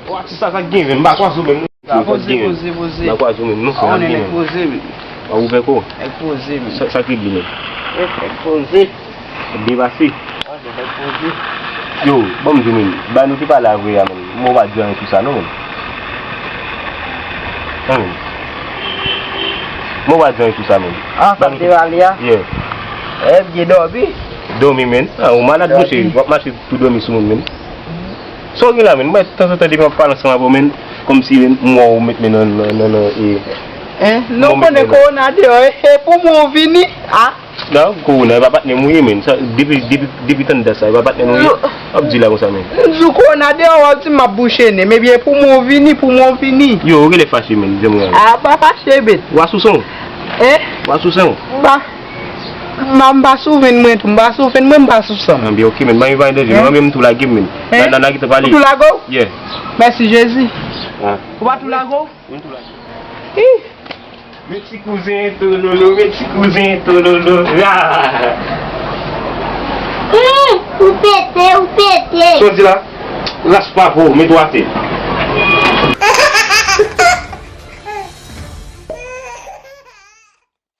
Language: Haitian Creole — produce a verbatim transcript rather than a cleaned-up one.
Ou atis la, sa k gen, menn? M pa kwè sou menn. Sa k gen, menn? Poze, poze, poze. M pa kwè sou menn, non, frè, sa k gen, menn? Poze, menn. Ou ouvè kò? Nèg poze, menn. Sa, sa k regle, menn? Nèg poze, menn. Ap depase. Nèg poze. Yo, ban m di w, menn. Ba nou te pale a vre a, menn. Mwen pa di anyen sou sa, non, menn. Non, menn. Mwen pa di anyen sou sa, menn. Ah, sa te pale a? Yeah. Eh, byen dòmi. Dòmi, menn. Ah, ou malad, monchè. W ap mache tou dòmi sou moun, menn. Sa w gen la, menn? Mwen, tanzantan, depi m ap pale ansanm avè w, menn, kòmsi, menn, m wè w met men nan, nan, nan, nan, e, hein? Non, konnen kowona deyò, e, e pou mwen w vini, a? Non, kowona, e pa patnè m ou ye, menn. Sa, depi, depi, depi tann dat sa, e pa patnè m ou ye? W ap di la konsa, menn. M di w kowona deyò, w ap di m ap bouche nen m, ebyen, e pou mwen w vini, pou mwen w vini. Yo, ou genlè fache, menn, jan m wè w. A, pa fache, bet. W a sou san w? Hein? W a sou san w? M pa M pa, m pa sou venn mwen tou, m pa sou venn mwen, m pa sou san m. Anben, ok, menn, pa gen danje, non, menm tou lage m, menn. Hein? Nan, nan, nan, gentan pale. Ou tou lage w? Yeah. Mèsi, Jezi. Ah. Ou pa tou lage w? Mwen tou lage. Ih. Men ti kouzen tololo, men ti kouzen tololo. Ah. Hum, ou pete, ou pete. Sa w di la? Ras pa vo, met ou atè.